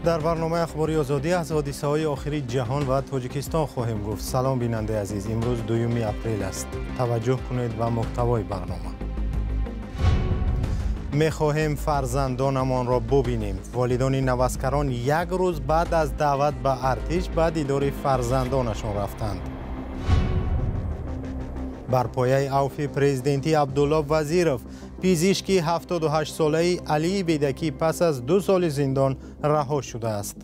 Дар барномаи Ахбори Озодӣ аз ҳодисаҳои охири ҷаҳон ва Тоҷикистон хоҳем гуфт. Салом, бинандаи азиз. Имрӯз 2 апрел аст. Таваҷҷӯҳ кунед ба муҳтавои барнома. Мехоҳем фарзандонамонро бубинем. Волидони наваскарон як рӯз баъд аз даъват ба артиш ба дидори фарзандонашон рафтанд. Бар пояи авфи президентӣ Абдулло Вазиров, пизишки 78-солаи Алии Бедакӣ пас аз 2 соли зиндон раҳо шудааст.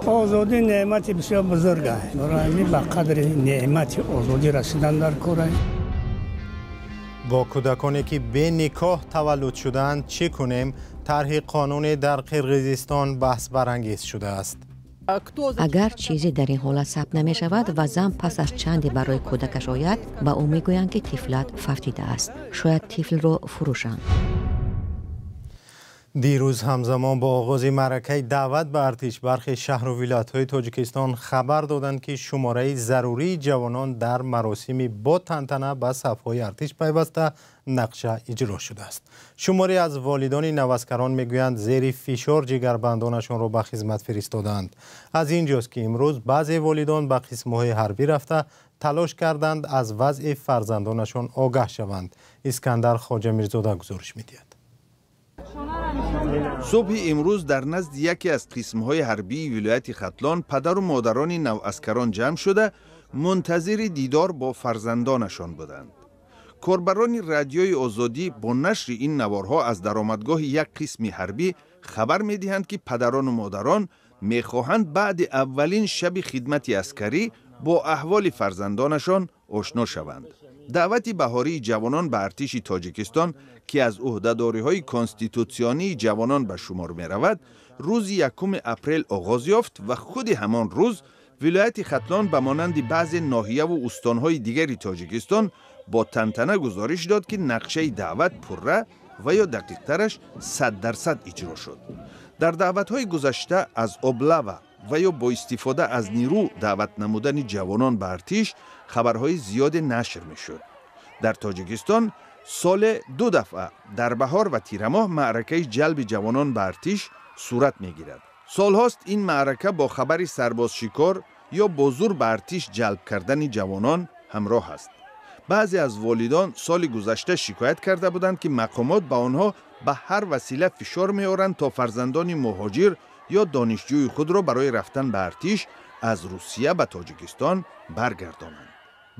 Озодӣ неъмати бисёр бузург аст. Барои ба қадри неъмати озодӣ расидан дар кор. Бо кӯдаконе ки бе никоҳ таваллуд шудаанд чӣ кунем? Тарҳи қонунӣ дар Қирғизистон баҳсбарангез шудааст. Агар чизе дар ин ҳолат сабт намешавад ва зан пас аз чанде барои кӯдакаш ояд, ба ӯ мегӯянд, ки тифлат фавтидааст. Шояд тифлро фурӯшанд. Дирӯз ҳамзамон бо оғози маъракаи даъват ба артиш бархе шаҳру вилоятҳои Тоҷикистон хабар доданд, ки шумораи зарурии ҷавонон дар маросими бо тантана ба сафҳои артиш пайваста нақша иҷро шудааст. Шуморе аз волидони наваскарон мегӯянд, зери фишор ҷигарбандонашонро ба хизмат фиристодаанд. Аз ин ҷост, ки имрӯз баъзе волидон ба қисмҳои ҳарбӣ рафта талош карданд аз вазъи фарзандонашон огаҳ шаванд. Искандар Хоҷамирзода гузориш медиҳад. Субҳи имрӯз дар назди яке аз қисмҳои ҳарбии вилояти Хатлон падару модарони наваскарон ҷамъ шуда мунтазири дидор бо фарзандонашон буданд. Корбарони Радиои Озодӣ бо нашри ин наворҳо аз даромадгоҳи як қисми ҳарбӣ хабар медиҳанд, ки падарону модарон мехоҳанд баъди аввалин шаби хидмати аскарӣ бо аҳволи фарзандонашон ошно шаванд. Даъвати баҳории ҷавонон ба артиши Тоҷикистон, ки аз ӯҳдадориҳои конститутсионии ҷавонон ба шумор меравад, рӯзи 1 апрел оғоз ёфт ва худи ҳамон рӯз вилояти Хатлон ба монанди баъзе ноҳияву устонҳои дигари Тоҷикистон бо тантана гузориш дод, ки нақшаи даъват пурра ва ё дақиқтараш 100% иҷро шуд. Дар даъватҳои гузашта аз облава ва ё бо истифода аз нирӯ даъват намудани ҷавонон ба артиш хабарҳои зиёде нашр мешуд. Дар Тоҷикистон соле 2 дафъа дар баҳор ва тирамоҳ маъракаи ҷалби ҷавонон ба артиш сурат мегирад. Солҳост ин маърака бо хабари сарбозшикор ё бо зур ба артиш ҷалб кардани ҷавонон ҳамроҳ аст. Баъзе аз волидон соли гузашта шикоят карда буданд, ки мақомот ба онҳо ба ҳар васила фишор меоранд, то фарзандони муҳоҷир ё донишҷӯи худро барои рафтан ба артиш аз Русия ба Тоҷикистон баргардонанд.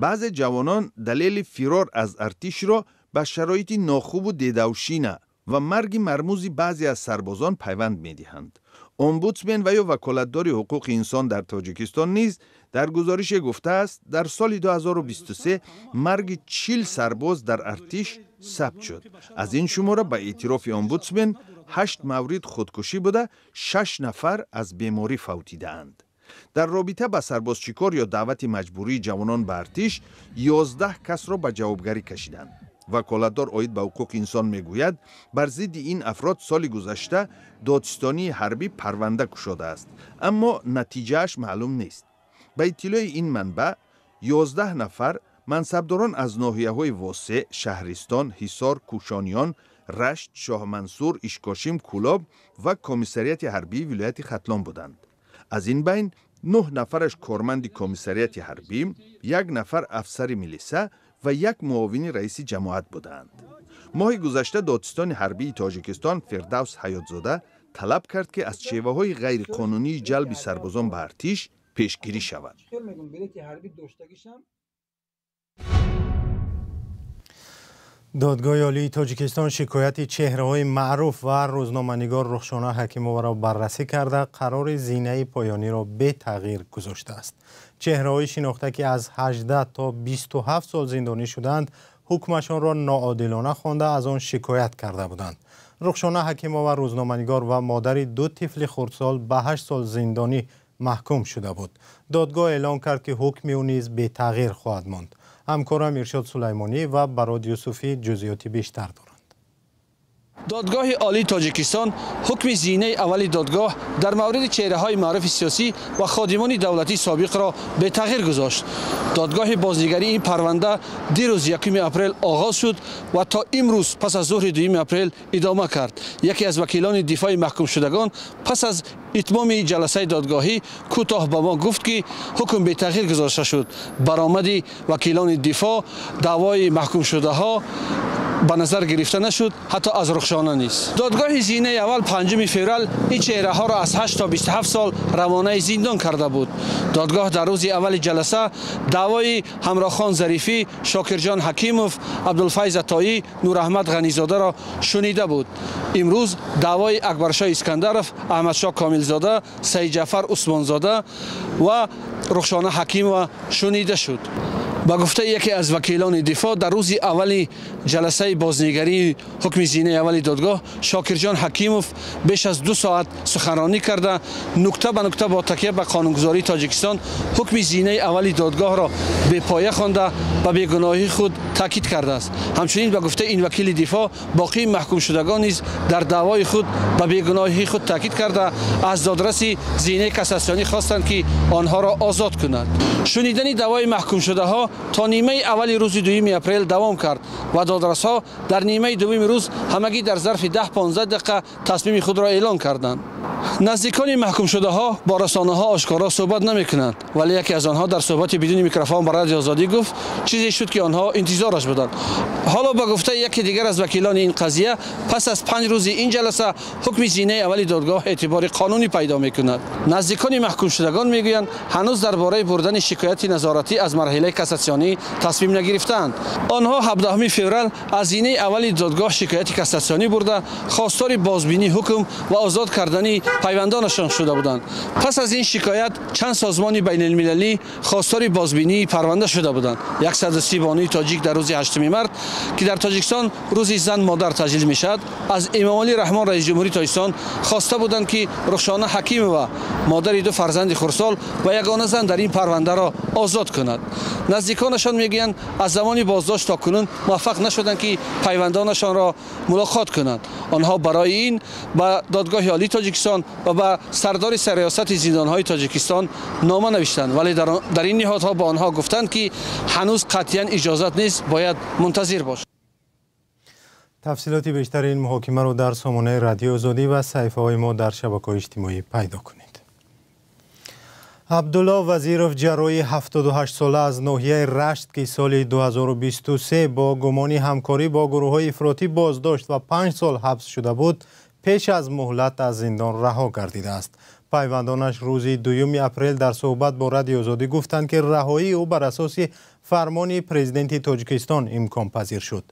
Баъзе ҷавонон далели фирор аз артишро ба шароити нохубу дедавшина ва марги мармузи баъзе аз сарбозон пайванд медиҳанд. Омбудсмен ва ё ваколатдори ҳуқуқи инсон дар Тоҷикистон низ дар гузорише гуфтааст, дар соли 2023 марги 40 сарбоз дар артиш сабт шуд. Аз ин шумора ба эътирофи омбудсмен 8 маврид худкушӣ буда, 6 нафар аз беморӣ фавтидаанд. Дар робита ба сарбозшикор ё даъвати маҷбурии ҷавонон ба артиш 11 касро ба ҷавобгарӣ кашиданд. Ваколатдор оид ба ҳуқуқи инсон мегӯяд, бар зидди ин афрод соли гузашта додситонии ҳарбӣ парванда кушодааст, аммо натиҷааш маълум нест. Ба иттилои ин манбаъ, 11 нафар мансабдорон аз ноҳияҳои Восеъ, Шаҳристон, Ҳисор, Кӯшониён, Рашт, Шоҳмансур, Ишкошим, Кӯлоб ва комиссарияти ҳарбии вилояти Хатлон буданд. Аз ин байн 9 нафараш корманди комиссарияти ҳарбӣ, 1 нафар афсари милиса ва 1 муовини раиси ҷамоат буданд. Моҳи гузашта додситони ҳарбии Тоҷикистон Фирдавс Ҳаётзода талаб кард, ки аз шеваҳои ғайриқонунии ҷалби сарбозон ба артиш пешгирӣ шавад. Додгоҳи Олии Тоҷикистон шикояти чеҳраҳои маъруф ва рӯзноманигор Рухшона Ҳакимоваро баррасӣ карда, қарори зинаи поёниро бетағйир гузоштааст. Чеҳраҳои шинохта, ки аз 18 то 27 сол зиндонӣ шудаанд, ҳукмашонро ноодилона хонда аз он шикоят карда буданд. Рухшона Ҳакимова рӯзноманигор ва модари 2 тифли хурдсол ба 8 сол зиндонӣ маҳкум шуда буд. Додгоҳ эълон кард, ки ҳукми ӯ низ бетағйир хоҳад монд. Ҳамкорам Иршод Сулаймонӣ ва Барод Юсуфӣ ҷузъиёти бештар доранд. Додгоҳи Олии Тоҷикистон ҳукми зинаи аввали додгоҳ дар мавриди чеҳраҳои маъруфи сиёсӣ ва ходимони давлатии собиқро бетағйир гузошт. Додгоҳи бознигарии ин парванда дирӯз 1 апрел оғоз шуд ва то имрӯз пас аз зуҳри 2 апрел идома кард. Яке аз вакилони дифои маҳкумшудагон пас аз итмоми ҷаласаи додгоҳӣ кӯтоҳ ба мо гуфт, ки ҳукм бетағйир гузошта шуд. Баромади вакилони дифоъ даъвои маҳкумшудаҳо ба назар гирифта нашуд, ҳатто аз Рухшона низ. Додгоҳи зинаи аввал 5 феврал ин чеҳраҳоро аз 8 то 27 сол равонаи зиндон карда буд. Додгоҳ дар рӯзи аввали ҷаласа даъвои Ҳамроҳхон Зарифӣ, Шокирҷон Ҳакимов, Абдулфайз Атоӣ, Нураҳмад Ғанизодаро шунида буд. Имрӯз даъвои Акбаршоҳ Искандаров, Аҳмадшоҳ Комилзода, Саидҷафар Усмонзода ва Рухшона Ҳакимова шунида шуд. Ба гуфтаи яке аз вакилони дифоъ, дар рӯзи аввали ҷаласаи бознигарии ҳукми зинаи аввали додгоҳ Шокирҷон Ҳакимов беш аз 2 соат суханронӣ карда, нукта ба нукта бо такя ба қонунгузории Тоҷикистон ҳукми зинаи аввали додгоҳро бепоя хонда ба бегуноҳии худ таъкид кардааст. Ҳамчунин ба гуфтаи ин вакили дифоъ, боқии маҳкумшудагон низ дар даъвои худ ба бегуноҳии худ таъкид карда, аз додраси зинаи кассатсионӣ хостанд, ки онҳоро озод кунад. Шунидани даъвои маҳкумшудаҳо то нимаи аввали рӯзи 2 апрел давом кард ва додрасҳо дар нимаи дуввуми рӯз ҳамагӣ дар зарфи 10-15 дақиқа тасмими худро эълон карданд. Наздикони маҳкумшудаҳо бо расонаҳо ошкоро суҳбат намекунанд, вале яке аз онҳо дар суҳбати бидуни микрофон ба Радиои Озодӣ гуфт, чизе шуд, ки онҳо интизораш буданд. Ҳоло ба гуфтаи яке дигар аз вакилони ин қазия, пас аз 5 рӯзи ин ҷаласа ҳукми зинаи аввали додгоҳ эътибори қонунӣ пайдо мекунад. Наздикони маҳкумшудагон мегӯянд, ҳанӯз дар бораи бурдани шикояти назоратӣ аз марҳилаи кассатсионӣ тасмим нагирифтаанд. Онҳо 17 феврал аз зинаи аввали додгоҳ шикояти кассатсионӣ бурда, хостори бозбинии ҳукм ва озод кардани пайвандонашон шуда буданд. Пас аз ин шикоят чанд созмони байналмилалӣ хостори бозбинии парванда шуда буданд. 130 бонуи тоҷик дар рӯзи 8 март, ки дар Тоҷикистон рӯзи зан модар таҷлил мешавад, аз Эмомалӣ Раҳмон раиси ҷумҳурии Тоҷикистон хоста буданд, ки Рухшона Ҳакимова, модари 2 фарзанди хурдсол ва ягона зан дар ин парвандаро озод кунад. Наздиконашон мегӯянд, аз замони боздошт то кунун муваффақ нашуданд, ки пайвандонашонро мулоқот кунанд. Онҳо барои ин ба Додгоҳи Олии Тоҷикистон ва ба сардори риёсати зиндонҳои Тоҷикистон нома навиштанд, вале дар ин ниҳодҳо ба онҳо гуфтанд, ки ҳанӯз қатъиян иҷозат нест, бояд мунтазир бошанд. Тафсилоти бештари ин муҳокимаро дар сомонаи Радиои Озодӣ ва саҳифаҳои мо дар шабакаҳои иҷтимоӣ пайдо кунед. Абдулло Вазиров, ҷарроҳи 78-сола аз ноҳияи Рашт, ки соли 2023 бо гумони ҳамкорӣ бо гурӯҳҳои ифротӣ боздошт ва 5 сол ҳабс шуда буд, пеш аз муҳлат аз зиндон раҳо гардидааст. Пайвандонаш рӯзи 2 апрел дар суҳбат бо Радиои Озодӣ гуфтанд, ки раҳоии ӯ бар асоси фармони президенти Тоҷикистон имконпазир шуд.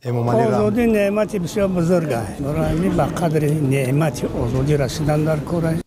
Озодӣ неъмати бисёр бузург аст. Барои ба қадри неъмати озодӣ расидан дар кор аст.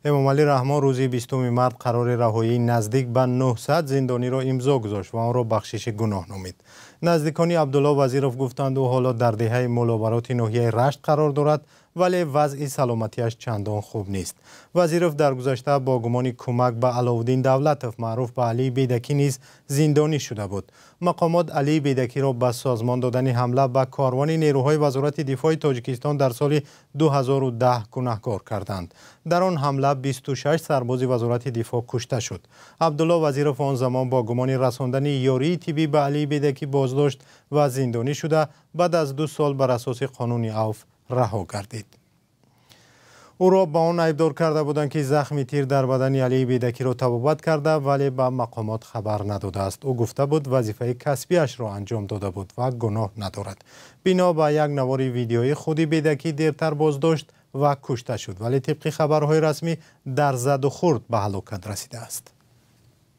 Эмомалӣ Раҳмон рӯзи 20 март қарори раҳоии наздик ба 900 зиндониро имзо гузошт ва онро бахшиши гуноҳ номид. Наздикони Абдулло Вазиров гуфтанд, ӯ ҳоло дар деҳаи Мулобароти ноҳияи Рашт қарор дорад, вале вазъи саломатиаш чандон хуб нест. Вазиров дар гузашта бо гумони кӯмак ба Аловуддин Давлатов, маъруф ба Алии Бедакӣ, низ зиндонӣ шуда буд. Мақомот Алии Бедакиро ба созмон додани ҳамла ба корвони нерӯҳои Вазорати дифои Тоҷикистон дар соли 2010 гунаҳкор карданд. Дар он ҳамла 26 сарбози Вазорати дифоъ кушта шуд. Абдулло Вазиров он замон бо гумони расондани ёрии тиббӣ ба Алии Бедакӣ боздошт ва зиндонӣ шуда, баъд аз 2 сол бар асоси қонуни авф раҳо гардид. Ӯро ба он айбдор карда буданд, ки захми тир дар бадани Алии Бедакиро табобат карда, вале ба мақомот хабар надодааст. Ӯ гуфта буд, вазифаи касбиашро анҷом дода буд ва гуноҳ надорад. Бино ба як навори видеои худи Бедакӣ дертар боздошт ва кушта шуд, вале тибқи хабарҳои расмӣ дар заду хурд ба ҳалокат расидааст.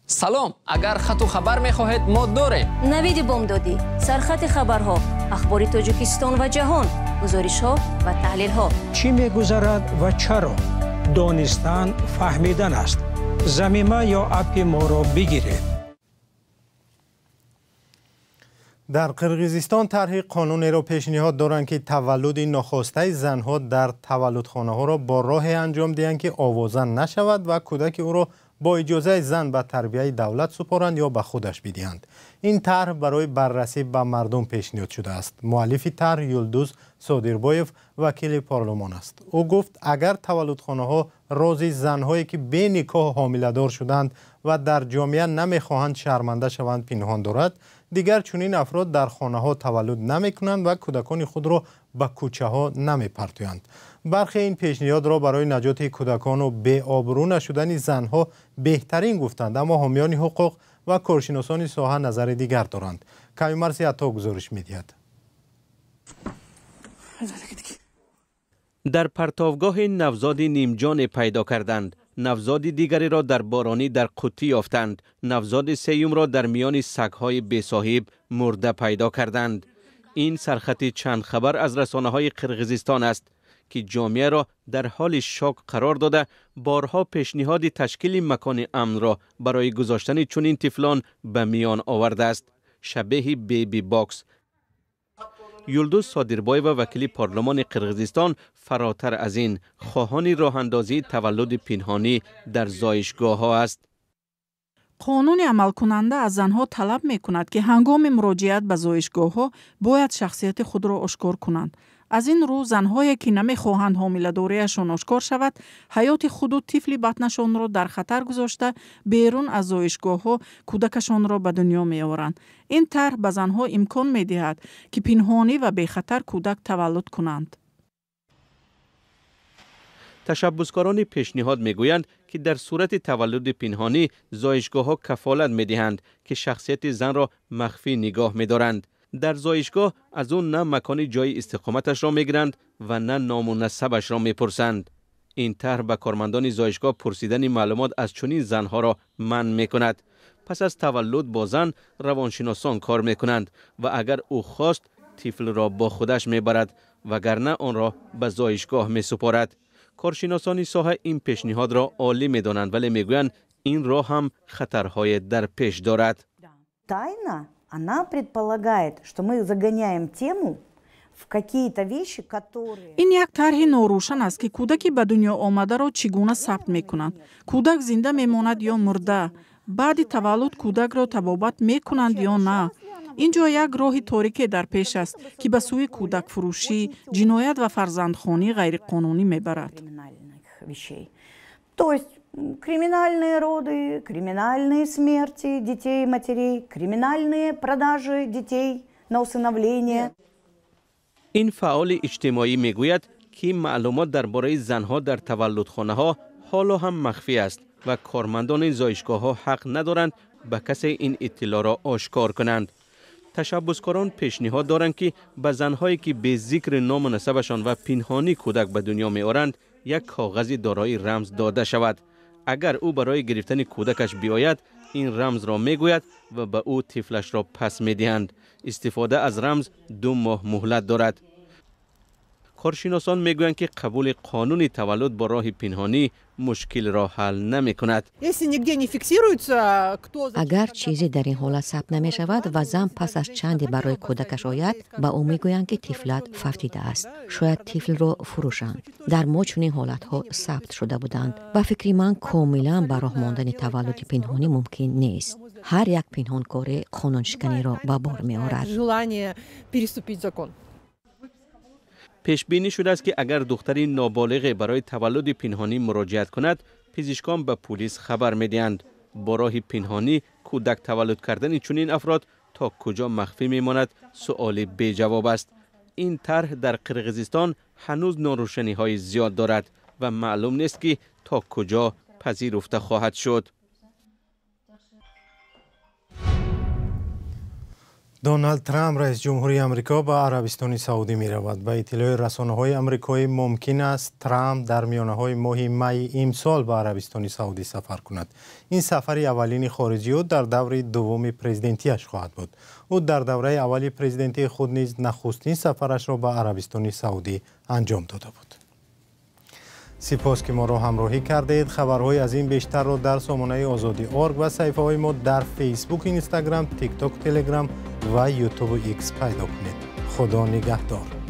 Салом, агар хату хабар мехоҳед, мо дорем. Навиди бомдодӣ, сархати хабарҳо, ахбори Тоҷикистон ва ҷаҳон, гузоришҳо ва таҳлилҳо. Чӣ мегузарад ва чаро? Донистан фаҳмидан аст. Замима ё аппи моро бигиред. Дар Қирғизистон тарҳи қонунеро пешниҳод доранд, ки таваллуди нохостаи занҳо дар таваллудхонаҳоро бо роҳе анҷом диҳанд, ки овоза нашавад ва кӯдаки ӯро бо иҷозаи зан ба тарбияи давлат супоранд ё ба худаш бидиҳанд. Ин тарҳ барои баррасӣ ба мардум пешниҳод шудааст. Муаллифи тарҳ Юлдуз Содирбоев вакили парлумон аст. Ӯ гуфт, агар таваллудхонаҳо рози занҳое ки беникоҳ ҳомиладор шуданд ва дар ҷомеа намехоҳанд шарманда шаванд пинҳон дорад, дигар чунин афрод дар хонаҳо таваллуд намекунанд ва кӯдакони худро ба кӯчаҳо намепартоянд. Бархе ин пешниҳодро барои наҷоти кӯдакону беобрӯ нашудани занҳо беҳтарин гуфтанд, аммо ҳомиёни ҳуқуқ ва коршиносони соҳа назари дигар доранд. Каюмарси Ато гузориш медиҳад. Дар партовгоҳи навзоди нимҷоне пайдо карданд. Навзоди дигареро дар боронӣ дар қуттӣ ёфтанд. Навзоди сеюмро дар миёни сагҳои бесоҳиб мурда пайдо карданд. Ин сархати чанд хабар аз расонаҳои Қирғизистон аст ки ҷомеаро дар ҳоли шок қарор дода, борҳо пешниҳоди ташкили макони амнро барои гузоштани чунин тифлон ба миён овардааст. Шабеҳи беби бокс. Юлдуз Содирбоева, вакили парлумони Қирғизистон, фаротар аз ин хоҳони роҳандозии таваллуди пинҳонӣ дар зоишгоҳҳо аст. Қонуни амалкунанда аз занҳо талаб мекунад, ки ҳангоми муроҷиат ба зоишгоҳҳо бояд шахсияти худро ошкор кунанд. Аз ин рӯ занҳое ки намехоҳанд ҳомиладориашон ошкор шавад, ҳаёти худу тифли батнашонро дар хатар гузошта, берун аз зоишгоҳҳо кӯдакашонро ба дунё меоранд. Ин тарҳ ба занҳо имкон медиҳад, ки пинҳонӣ ва бехатар кӯдак таваллуд кунанд. Ташаббускорони пешниҳод мегӯянд, ки дар сурати таваллуди пинҳонӣ зоишгоҳҳо кафолат медиҳанд, ки шахсияти занро махфӣ нигоҳ медоранд. Дар зоишгоҳ аз ӯ на макони ҷои истиқоматашро мегиранд ва на ному насабашро мепурсанд. Ин тарҳ ба кормандони зоишгоҳ пурсидани маълумот аз чунин занҳоро манъ мекунад. Пас аз таваллуд бо зан равоншиносон кор мекунанд ва агар ӯ хост тифлро бо худаш мебарад, вагарна онро ба зоишгоҳ месупорад. Коршиносони соҳа ин пешниҳодро олӣ медонанд, вале мегӯянд ин роҳ ҳам хатарҳое дар пеш дорад. Тайна, она предполагает, что мы загоняем тему в какие-то вещи, которые... Ин як тарҳи норӯшан аст, ки кӯдаки ба дунё омадаро чӣ гуна сабт мекунанд. Кӯдак зинда мемонад ё мурда? Баъди таваллуд кӯдакро табобат мекунанд ё на? Ин ҷо як роҳи торике дар пеш аст, ки ба сӯи кӯдакфурӯшӣ, ҷиноят ва фарзандхонӣ ғайриқонунӣ мебарад. То есть криминальные роды, криминальные смерти детей и матерей, криминальные продажи детей на усыновление. Ин фаъоли иҷтимоӣ мегӯяд, ки маълумот дар бораи занҳо дар таваллудхонаҳо ҳоло ҳам махфӣ аст ва кормандони зоишгоҳҳо ҳақ надоранд ба касе ин иттилоъро ошкор кунанд. Ташаббускорон пешниҳод доранд, ки ба занҳое ки бе зикри ному насабашон ва пинҳонӣ кӯдак ба дунё меоранд, як коғази дорои рамз дода шавад. Агар ӯ барои гирифтани кӯдакаш биёяд, ин рамзро мегӯяд ва ба ӯ тифлашро пас медиҳанд. Истифода аз рамз 2 моҳ муҳлат дорад. Коршиносон мегӯянд, ки қабули қонуни таваллуд бо роҳи пинҳонӣ мушкилро ҳал намекунад. Агар чизе дар ин ҳолат сабт намешавад ва зан пас аз чанде барои кӯдакаш ояд, ба ӯ мегӯянд, ки тифлат фавтидааст. Шояд тифлро фурӯшанд. Дар мо чунин ҳолатҳо сабт шуда буданд. Ба фикри ман, комилан ба роҳ мондани таваллуди пинҳонӣ мумкин нест. Ҳар як пинҳонкорӣ қонуншиканиро ба бор меорад. Пешбинӣ шудааст, ки агар духтари ноболиғе барои таваллуди пинҳонӣ муроҷиат кунад, пизишкон ба пулис хабар медиҳанд. Бо роҳи пинҳонӣ кӯдак таваллуд кардани чунин афрод то куҷо махфӣ мемонад, суоли беҷавоб аст. Ин тарҳ дар Қирғизистон ҳанӯз норӯшаниҳои зиёд дорад ва маълум нест, ки то куҷо пазируфта хоҳад шуд. Доналд Трамп, раис ҷумҳурии Амрико, ба Арабистони Саудӣ меравад. Ба иттилои расонаҳои амрикоӣ мумкин аст Трамп дар миёнаҳои моҳи майи имсол ба Арабистони Саудӣ сафар кунад. Ин сафари аввалини хориҷии ӯ дар даври дуввуми президентиаш хоҳад буд. Ӯ дар давраи аввали президентии худ низ нахустин сафарашро ба Арабистони Саудӣ анҷом дода буд. Сипос, ки моро ҳамроҳӣ кардед. Хабарҳои аз ин бештарро дар сомонаи Озодӣ орг ва саҳифаҳои мо дар Фейсбук, Инстаграм, Тикток, Телеграм ва Ютубу Икс пайдо кунед. Худо нигаҳдор.